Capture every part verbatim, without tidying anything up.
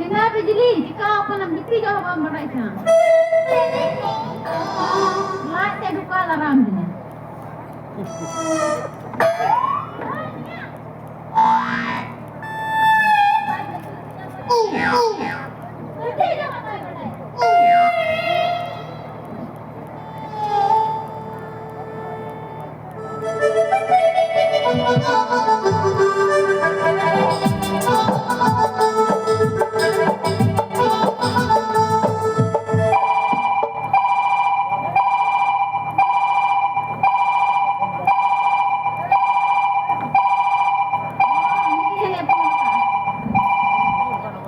ᱮᱸᱜᱟ ᱵᱤᱡᱽᱞᱤ, ᱪᱤᱠᱟᱹᱣ ᱠᱟᱱᱟᱢ? ᱜᱤᱛᱤᱡᱚᱜ ᱦᱚᱸ ᱵᱟᱢ ᱵᱟᱰᱟᱭ ᱠᱟᱱᱟ᱾ ᱞᱟᱡ ᱛᱮ ᱰᱷᱩᱠᱟᱹ ᱫᱟᱨᱟᱢ ᱫᱤᱧᱟ᱾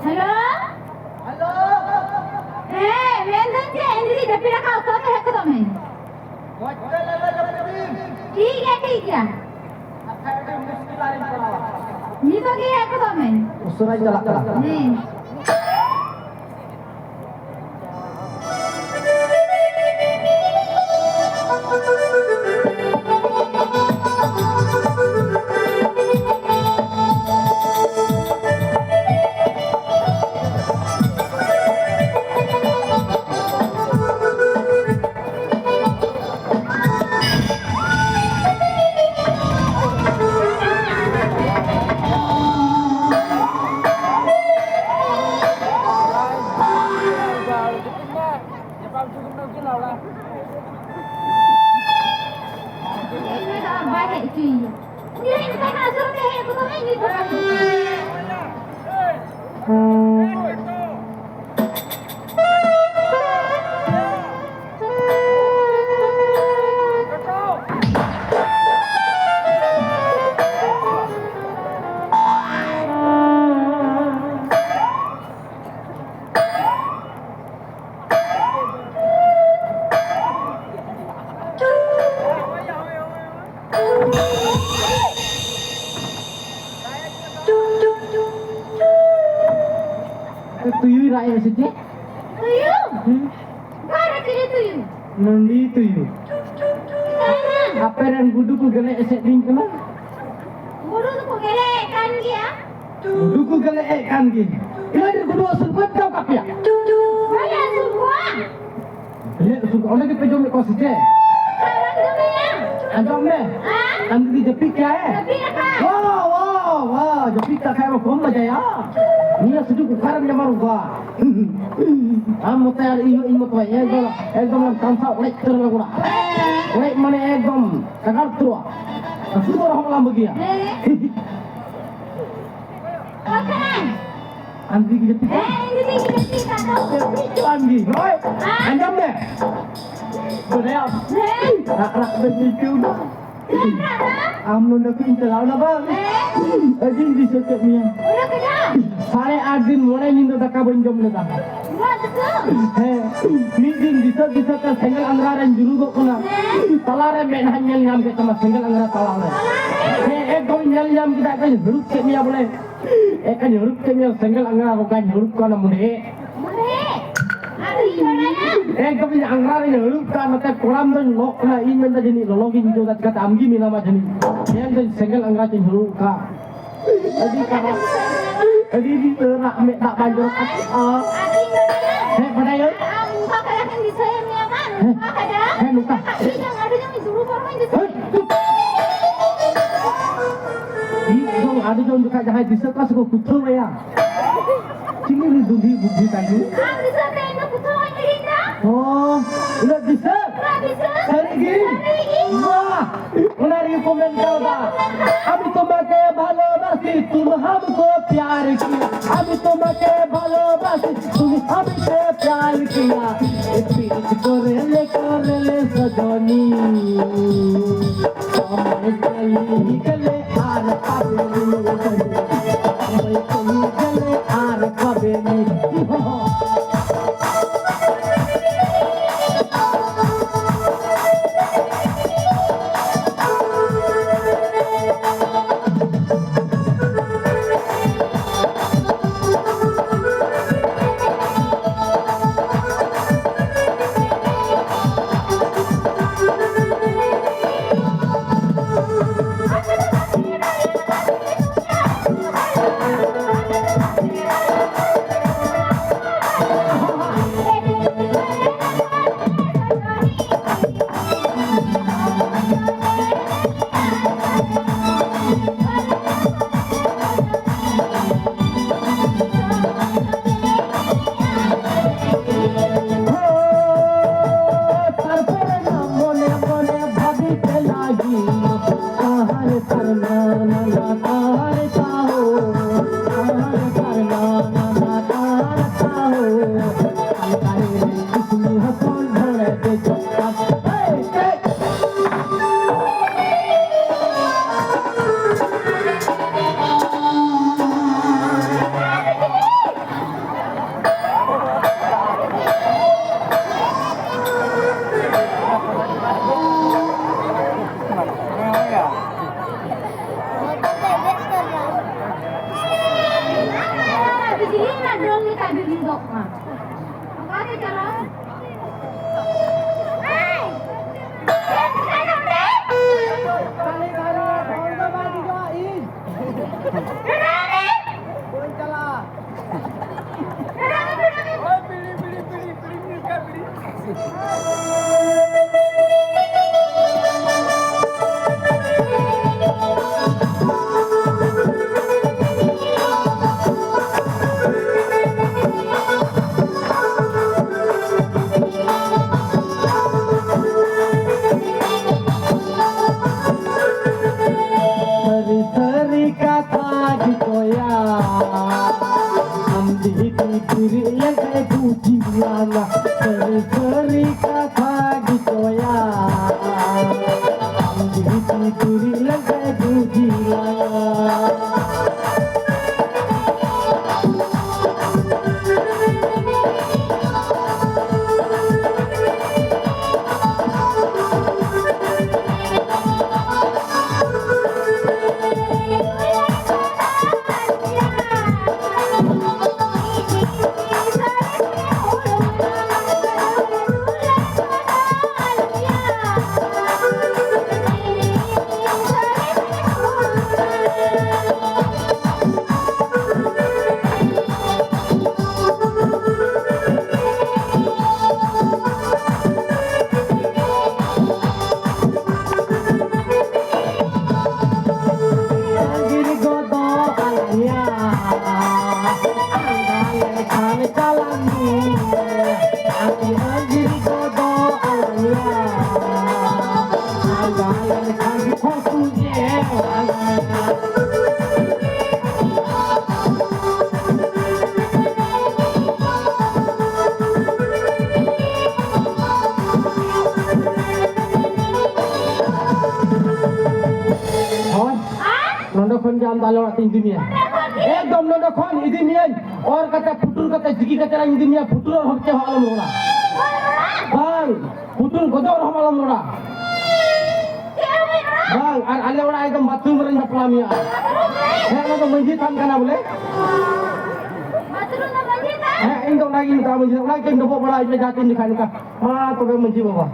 ᱦᱮᱞᱳ᱾ ᱦᱮᱞᱳ᱾ ᱦᱮᱸ, ᱢᱮᱱᱫᱟᱹᱧ ᱡᱮ ᱮᱱᱰᱨᱤ ᱡᱟᱹᱯᱤᱫ ᱟᱠᱟᱫ ᱚᱠᱛᱚ ᱛᱮ ᱦᱮᱡ ᱜᱚᱫᱚᱜ ᱢᱮ᱾ ᱴᱷᱤᱠ ᱜᱮᱭᱟ, ᱴᱷᱤᱠ ᱜᱮᱭᱟ᱾ ᱱᱤᱛᱚᱜ ᱜᱮ ᱦᱮᱡ ᱜᱚᱫᱚᱜ ᱢᱮ᱾ ᱩᱥᱟᱹᱨᱟᱭ ᱪᱟᱞᱟᱜ ᱠᱟᱱᱟ᱾ ᱦᱮᱸ᱾ ᱵᱟᱭ ᱦᱮᱡ ᱦᱚᱪᱚᱭᱮᱭᱟ᱾ ᱩᱱᱤ ᱦᱮᱡ ᱞᱮᱱᱠᱷᱟᱱ ᱟᱥᱚᱞ ᱛᱮ ᱦᱮᱡ ᱜᱚᱫᱚᱜ ᱢᱮ, ᱱᱤᱛ ᱫᱚ ᱵᱟᱝ᱾ ᱛᱩᱭᱩᱭ ᱨᱟᱜ ᱮᱫ ᱥᱮ ᱪᱮᱫ? ᱛᱩᱭᱩ? ᱦᱩᱸ? ᱚᱠᱟᱨᱮ ᱪᱤᱞᱤ ᱛᱩᱭᱩ? ᱱᱚᱱᱰᱤ ᱛᱩᱭᱩ᱾ ᱪᱤᱠᱟᱹᱭᱮᱱᱟ? ᱟᱯᱮ ᱨᱮᱱ ᱜᱩᱰᱩ ᱠᱚ ᱜᱮᱞᱮ ᱮᱥᱮᱫ ᱫᱤᱧ ᱠᱟᱱᱟ᱾ ᱜᱩᱰᱩ ᱫᱚᱠᱚ ᱜᱮᱞᱮ ᱮᱫ ᱠᱟᱱ ᱜᱮᱭᱟ᱾ ᱜᱩᱰᱩ ᱠᱚ ᱜᱮᱞᱮ ᱮᱫ ᱠᱟᱱ ᱜᱮ᱾ ᱤᱱᱟᱹ ᱰᱷᱮᱨ ᱠᱚ ᱛᱚ ᱟᱹᱥᱩᱞ ᱠᱚᱣᱟ, ᱪᱮᱫ ᱠᱟᱯᱮᱭᱟ? ᱵᱟᱞᱮ ᱟᱹᱥᱩᱞ ᱠᱚᱣᱟ᱾ ᱦᱮᱸ, ᱟᱹᱥᱩᱞ ᱠᱚᱣᱟ᱾ ᱚᱸᱰᱮ ᱜᱮᱯᱮ ᱡᱚᱢᱮᱫ ᱠᱚᱣᱟ ᱥᱮ ᱪᱮᱫ? ᱟᱨ ᱵᱟᱝ ᱡᱚᱢᱮᱭᱟ᱾ ᱟᱸᱡᱚᱢ ᱢᱮ᱾ ᱦᱮᱸ? ᱟᱢ ᱡᱩᱫᱤ ᱡᱟᱹᱯᱤᱫ ᱠᱟᱜᱼᱟᱭ? ᱡᱟᱹᱯᱤᱫ ᱟᱠᱟᱫ᱾ ᱣᱟ, ᱣᱟ, ᱣᱟ, ᱡᱟᱹᱯᱤᱫ ᱠᱟᱜ ᱠᱷᱟᱡ ᱢᱟ ᱠᱚᱢ ᱵᱟᱡᱟᱭᱟ᱾ ᱱᱤᱭᱟᱹ ᱥᱩᱡᱩᱜ ᱚᱠᱟᱨᱮᱢ ᱧᱟᱢᱟ ᱨᱩᱯᱟ? ᱟᱢ ᱢᱚᱛᱚ ᱟᱨ ᱤᱧ ᱦᱚᱸ, ᱤᱧ ᱢᱚᱛᱚ ᱮᱠᱫᱚᱢ, ᱮᱠᱫᱚᱢ ᱞᱟᱝ ᱛᱟᱢᱥᱟ ᱚᱲᱮᱡ ᱩᱛᱟᱹᱨ ᱞᱟᱝ ᱚᱲᱟᱜ᱾ ᱚᱲᱮᱡ ᱢᱟᱱᱮ ᱮᱠᱫᱚᱢ ᱠᱟᱜᱟᱲ ᱩᱛᱟᱹᱨᱚᱜᱼᱟ᱾ ᱟᱹᱥᱩᱞ ᱫᱚ ᱨᱚᱦᱚᱲ ᱞᱟᱝ ᱵᱟᱹᱜᱤᱭᱟ᱾ ᱦᱮᱸ᱾ ᱚᱠᱟ ᱠᱟᱱᱟᱭ? ᱟᱢ ᱜᱮ ᱡᱟᱹᱯᱤᱫ ᱠᱟᱜ? ᱦᱮᱸ, ᱤᱧ ᱜᱮ ᱡᱟᱹᱯᱤᱫ ᱠᱟᱜ ᱫᱚ᱾ ᱡᱟᱹᱯᱤᱫ ᱠᱟᱜ ᱟᱢ ᱜᱮ, ᱦᱳᱭ᱾ ᱦᱮᱸ? ᱟᱸᱡᱚᱢ ᱢᱮ᱾ ᱦᱮᱸ? ᱵᱟᱰᱟᱭᱟᱢ? ᱦᱮᱸ᱾ ᱨᱟᱜ, ᱨᱟᱜ ᱫᱚᱧ ᱟᱹᱭᱠᱟᱹᱣ ᱫᱟ᱾ ᱦᱮᱸ, ᱨᱟᱜ ᱫᱚ᱾ ᱟᱢ ᱱᱚᱰᱮ ᱠᱷᱚᱱ ᱤᱧ ᱪᱟᱞᱟᱣ ᱱᱟ ᱵᱟᱝ? ᱦᱮᱸ᱾ ᱟᱹᱰᱤᱧ ᱫᱤᱥᱟᱹ ᱠᱮᱫ ᱢᱮᱭᱟ᱾ ᱚᱱᱟ ᱠᱟᱱᱟ? ᱥᱟᱲᱮ ᱟᱴ ᱫᱤᱱ ᱢᱚᱬᱮ ᱧᱤᱫᱟᱹ ᱫᱟᱠᱟ ᱵᱟᱹᱧ ᱡᱚᱢ ᱞᱮᱫᱟ᱾ ᱱᱚᱣᱟ ᱫᱤᱥᱟᱹ? ᱦᱮᱸ᱾ ᱢᱤᱫ ᱫᱤᱱ ᱫᱤᱥᱟᱹ ᱫᱤᱥᱟᱹ ᱛᱮ ᱥᱮᱸᱜᱮᱞ ᱟᱝᱜᱽᱨᱟ ᱨᱮᱧ ᱡᱩᱨᱩᱜᱚᱜ ᱠᱟᱱᱟ᱾ ᱦᱮᱸ᱾ ᱛᱟᱞᱟ ᱨᱮ ᱢᱮᱫᱦᱟᱧ ᱧᱮᱞ ᱧᱟᱢ ᱠᱮᱫ ᱛᱟᱢᱟ, ᱥᱮᱸᱜᱮᱞ ᱟᱝᱜᱽᱨᱟ ᱛᱟᱞᱟ ᱨᱮ᱾ ᱛᱟᱞᱟ ᱨᱮ? ᱦᱮᱸ, ᱮᱠᱫᱚᱢ ᱧᱮᱞ ᱧᱟᱢ ᱠᱮᱫᱟ, ᱮᱠᱫᱚᱢ ᱦᱟᱹᱲᱩᱵ ᱠᱮᱫ ᱢᱮᱭᱟ ᱵᱚᱞᱮ᱾ ᱮᱠᱟᱧ ᱦᱟᱹᱲᱩᱵ ᱠᱮᱫ ᱢᱮᱭᱟ, ᱥᱮᱸᱜᱮᱞ ᱟᱝᱜᱽᱨᱟ ᱨᱚᱜᱟᱧ ᱦᱟᱹᱲᱩᱵ ᱠᱟᱱᱟ ᱢᱩᱸᱰᱷᱮ᱾ ᱢᱩᱸᱰᱷᱮ? ᱟᱨ ᱤᱧ ᱵᱟᱲᱟᱭᱟ? ᱮᱠᱫᱚᱢ ᱤᱧ ᱟᱝᱜᱽᱨᱟ ᱨᱤᱧ ᱦᱟᱹᱲᱩᱵ ᱠᱟᱱ, ᱱᱚᱛᱮ ᱠᱚᱲᱟᱢ ᱫᱚᱧ ᱞᱚᱜ ᱠᱟᱱᱟ᱾ ᱤᱧ ᱢᱮᱱᱫᱟ ᱡᱟᱹᱱᱤᱡ ᱞᱚᱞᱚ ᱜᱤᱧ ᱵᱩᱡᱷᱟᱹᱣ ᱫᱟ, ᱪᱤᱠᱟᱹᱛᱮ ᱟᱢ ᱜᱮ ᱢᱮᱱᱟᱢᱟ ᱡᱟᱹᱱᱤᱡ᱾ ᱧᱮᱞ ᱫᱟᱹᱧ ᱥᱮᱸᱜᱮᱞ ᱟᱝᱜᱽᱨᱟ ᱪᱚᱧ ᱦᱟᱹᱲᱩᱵ ᱠᱟᱜ᱾ ᱟᱹᱰᱤ ᱠᱟᱨᱟ, ᱟᱹᱰᱤ ᱫᱤᱱ ᱨᱟᱜ ᱢᱮᱫ ᱫᱟᱜ ᱵᱟᱝ ᱡᱚᱨᱚᱜ ᱠᱟᱱ ᱛᱟᱦᱮᱸᱜᱼᱟ᱾ ᱟᱨ ᱤᱧ ᱵᱟᱲᱟᱭᱟ? ᱦᱮᱸ, ᱵᱟᱰᱟᱭᱟᱹᱧ᱾ ᱟᱢ ᱚᱱᱠᱟ ᱠᱟᱭᱟ ᱠᱷᱟᱱ ᱫᱤᱥᱟᱹᱭᱮᱫ ᱢᱮᱭᱟ ᱵᱟᱝ? ᱦᱮᱸ᱾ ᱚᱱᱠᱟ ᱠᱟᱭᱟ? ᱦᱮᱸ, ᱱᱚᱝᱠᱟ᱾ ᱟᱹᱰᱤ ᱡᱟᱝ, ᱟᱹᱰᱤ ᱡᱟᱝ ᱡᱩᱨᱩ ᱯᱟᱨᱚᱢᱟᱹᱧ ᱫᱤᱥᱟᱹᱭᱮᱫ ᱦᱮᱸ, ᱪᱩᱯ᱾ ᱢᱤᱫ ᱫᱚᱢ ᱟᱹᱰᱤ ᱡᱚᱱ ᱡᱚᱠᱷᱟᱡ ᱡᱟᱦᱟᱸᱭ ᱫᱤᱥᱟᱹ ᱠᱚᱣᱟ ᱥᱮᱠᱚ ᱠᱩᱛᱷᱟᱹᱣ ᱟᱭᱟ᱾ ᱪᱤᱞᱤ ᱱᱩᱭ ᱫᱩᱸᱫᱷᱤ ᱵᱩᱫᱷᱤ ᱛᱟᱭ ᱱᱩᱭ? ᱟᱢ ᱫᱤᱥᱟᱹ ᱛᱮ ᱤᱧ ᱫᱚ ᱠᱩᱛᱷᱟᱹᱣ ᱟᱹᱧ ᱦᱤᱲᱤᱧ ᱫᱟ᱾ ᱚ, ᱩᱱᱟᱹᱜ ᱫᱤᱥᱟᱹ? ᱩᱱᱟᱹᱜ ᱫᱤᱥᱟᱹ? ᱥᱟᱹᱨᱤ ᱜᱮ? ᱥᱟᱹᱨᱤ ᱜᱮ᱾ ᱵᱟᱦ! ᱚᱱᱟ ᱨᱮᱜᱮ ᱠᱚ ᱢᱮᱱ ᱠᱟᱣᱫᱟ, "আমি তোমাকে ভালোবাসি, তুমি হামকো প্যার কিয়া।" আমি তোমাকে ভালোবাসি, তুমি হামকো প্যার কিয়া। এ পিরিত করে লে করে লে সজনী। সময় চলি গেলে আর পাবে নি। সময় চলি গেলে আর পাবে নি। ᱛᱮᱦᱮᱧ ᱢᱟ ᱰᱨᱚᱝ ᱞᱮᱠᱟ ᱜᱮ ᱧᱩᱨᱚᱜ ᱢᱟ᱾ ᱚᱠᱟᱛᱮ ᱪᱟᱞᱟᱣ? ᱮᱭ! ᱪᱮᱫ ᱪᱤᱠᱟᱹᱭ ᱫᱟᱢ ᱨᱮ? ᱰᱷᱚᱝ ᱫᱚ ᱵᱟᱭ ᱧᱩᱨᱩᱜᱼᱟ, ᱤᱧ᱾ ᱵᱟᱹᱧ ᱪᱟᱞᱟᱜᱼᱟ᱾ ᱳᱭ, ᱵᱤᱲᱤ, ᱵᱤᱲᱤ, ᱵᱤᱲᱤ, ᱵᱤᱲᱤ, ᱵᱤᱲᱤ, ᱵᱤᱲᱤ, ᱵᱤᱲᱤ᱾ ᱥᱟᱹᱨᱤ ᱥᱟᱹᱨᱤ ᱠᱟᱛᱷᱟ ᱜᱮ ᱠᱚᱭᱟ, ᱟᱢ ᱡᱩᱫᱤ ᱵᱤᱨᱤᱫ ᱞᱮᱱᱠᱷᱟᱱ ᱵᱩᱡᱷᱟᱹᱣ ᱞᱟᱝᱟ᱾ ᱥᱟᱹᱨᱤ ᱥᱟᱹᱨᱤ ᱠᱟᱛᱷᱟ ᱜᱮ ᱠᱚᱭᱟ, ᱟᱢ ᱡᱩᱫᱤ ᱵᱤᱨᱤᱫ ᱞᱮᱱᱠᱷᱟᱱ ᱵᱩᱡᱷᱟᱹᱣ ᱞᱟᱝᱟ᱾ ᱟᱹᱜᱤᱨ ᱜᱚᱫᱚᱜ ᱟᱞᱟᱝᱟ, ᱟᱸᱜᱟ ᱞᱮᱠᱷᱟᱱ ᱪᱟᱞᱟᱜ ᱢᱮ᱾ ᱟᱹᱜᱤᱨ ᱜᱚᱫᱚᱜ ᱟᱞᱟᱝᱟ, ᱟᱸᱜᱟ ᱞᱮᱠᱷᱟᱱ ᱠᱷᱚᱥᱩ ᱡᱮ ᱟᱞᱟᱝᱟ᱾ ᱦᱳᱭ, ᱱᱚᱰᱮ ᱠᱷᱚᱱ ᱜᱮ ᱟᱢ ᱫᱚ ᱟᱞᱮ ᱚᱲᱟᱜ ᱛᱮᱧ ᱤᱫᱤ ᱢᱮᱭᱟ᱾ ᱮᱠᱫᱚᱢ ᱱᱚᱰᱮ ᱠᱷᱚᱱ ᱤᱫᱤ ᱢᱮᱭᱟᱧ, ᱚᱨ ᱠᱟᱛᱮ ᱯᱩᱴᱩᱨ ᱠᱟᱛᱮ ᱡᱤᱠᱤ ᱠᱟᱛᱮ ᱞᱟᱝ ᱤᱫᱤ ᱢᱮᱭᱟ, ᱯᱩᱴᱩᱨ ᱦᱚᱲ ᱪᱮᱫ ᱦᱚᱸ ᱟᱞᱚᱢ ᱨᱚᱲᱟ᱾ ᱵᱟᱝ, ᱯᱩᱴᱩᱨ ᱜᱚᱡᱚᱜ ᱨᱮᱦᱚᱸ ᱟᱞᱚᱢ ᱨᱚᱲᱟ᱾ ᱵᱟᱝ, ᱟᱨ ᱟᱞᱮ ᱚᱲᱟᱜ ᱮᱠᱫᱚᱢ ᱵᱟᱛᱷᱨᱩᱢ ᱨᱮᱧ ᱵᱟᱯᱞᱟ ᱢᱮᱭᱟ᱾ ᱦᱮᱸ, ᱚᱱᱟ ᱫᱚ ᱢᱟᱹᱡᱷᱤ ᱛᱷᱟᱱ ᱠᱟᱱᱟ ᱵᱚᱞᱮ᱾ ᱦᱮᱸ, ᱤᱧ ᱫᱚ ᱚᱱᱟᱜᱤᱧ ᱢᱮᱛᱟᱣᱟ ᱢᱟᱹᱡᱷᱤ, ᱚᱱᱟᱜᱤᱧ ᱰᱚᱵᱚᱜ ᱵᱟᱲᱟ ᱤᱧ ᱡᱟᱦᱟᱸ ᱛᱤᱱ ᱡᱚᱠᱷᱟᱡ ᱱᱚᱝᱠᱟ᱾ ᱢᱟ ᱛᱚᱵᱮ ᱢᱟᱹᱡᱷᱤ ᱵᱟᱵᱟ,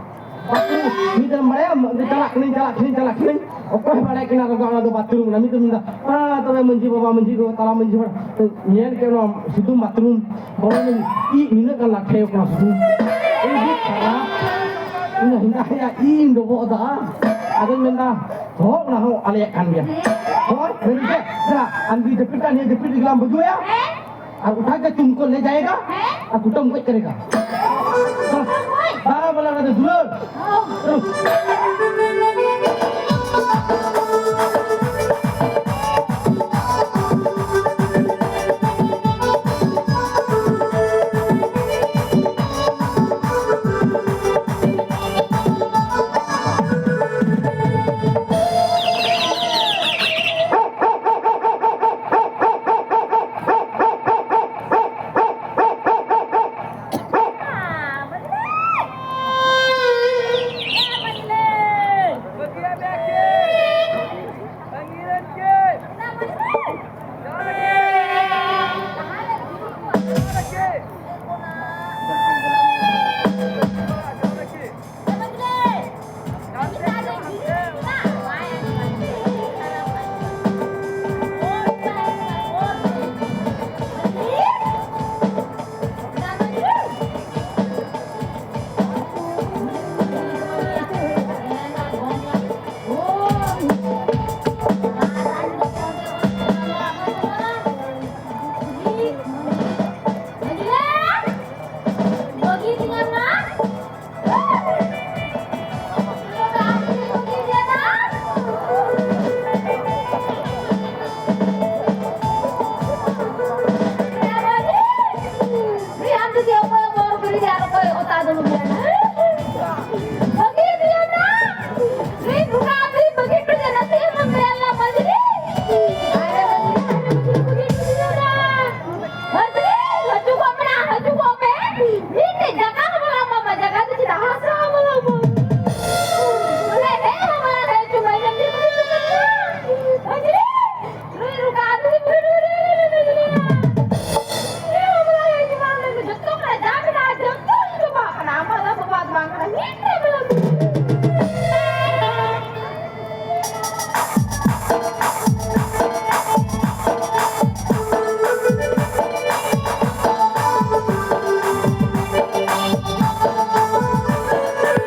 ᱢᱤᱫ ᱫᱚᱢ ᱵᱟᱲᱟᱭᱟ, ᱪᱟᱞᱟᱜ ᱠᱟᱹᱱᱟᱹᱧ, ᱪᱟᱞᱟᱜ ᱠᱟᱹᱱᱟᱹᱧ, ᱪᱟᱞᱟᱜ ᱠᱟᱹᱱᱟᱹᱧ, ᱚᱠᱚᱭ ᱵᱟᱲᱟᱭ ᱠᱟᱱᱟ ᱨᱚᱜᱟ ᱚᱱᱟ ᱫᱚ ᱵᱟᱛᱷᱨᱩᱢ ᱠᱟᱱᱟ᱾ ᱢᱤᱫ ᱫᱚᱢ ᱢᱮᱱᱫᱟ, ᱢᱟ ᱛᱚᱵᱮ ᱢᱟᱹᱡᱷᱤ ᱵᱟᱵᱟ, ᱢᱟᱹᱡᱷᱤ ᱵᱟᱵᱟ, ᱛᱟᱞᱟ ᱢᱟᱹᱡᱷᱤ ᱵᱟᱵᱟ, ᱧᱮᱞ ᱠᱮᱫ ᱱᱚᱣᱟ ᱥᱩᱫᱷᱩ ᱵᱟᱛᱷᱨᱩᱢ, ᱵᱚᱞᱚ ᱞᱮᱱ, ᱤᱡ ᱱᱤᱱᱟᱹᱜ ᱜᱟᱱ ᱞᱟᱴᱷᱮ ᱠᱟᱱᱟ ᱥᱩᱫᱷᱩ᱾ ᱤᱧ ᱫᱚ ᱠᱷᱟᱨᱟᱯ, ᱤᱧ ᱫᱚ ᱦᱮᱸᱫᱟ ᱦᱮᱸᱫᱟ ᱤᱧ ᱰᱚᱵᱚᱜ ᱫᱟ᱾ ᱟᱫᱚᱧ ᱢᱮᱱᱫᱟ, ᱦᱚᱸ, ᱚᱱᱟ ᱦᱚᱸ ᱟᱞᱮᱭᱟᱜ ᱠᱟᱱ ᱜᱮᱭᱟ᱾ ᱦᱳᱭ, ᱢᱮᱱ ᱠᱮᱫ, ᱫᱮᱞᱟ, ᱟᱢ ᱡᱩᱫᱤ ᱡᱟᱹᱯᱤᱫ ᱠᱟᱜ, ᱱᱤᱭᱟᱹ ᱡᱟᱹᱯᱤᱫ ᱨᱮᱜᱮ ᱞᱟᱝ ᱵᱩᱡᱷᱟᱹᱣᱭᱟ᱾ ᱟᱨ ᱩᱴᱷᱟ ᱠᱮ ᱛᱩᱢᱠᱳ ᱞᱮ ᱡᱟᱭᱮᱜᱟ ᱟᱨ ᱠᱩᱴᱟᱹᱢ ᱜᱚᱡ ᱠᱟᱨᱮᱜᱟ᱾ ᱵᱟᱨᱟ ᱵᱟᱞᱟ ᱨᱮ ᱫᱩᱞᱟᱹᱲ᱾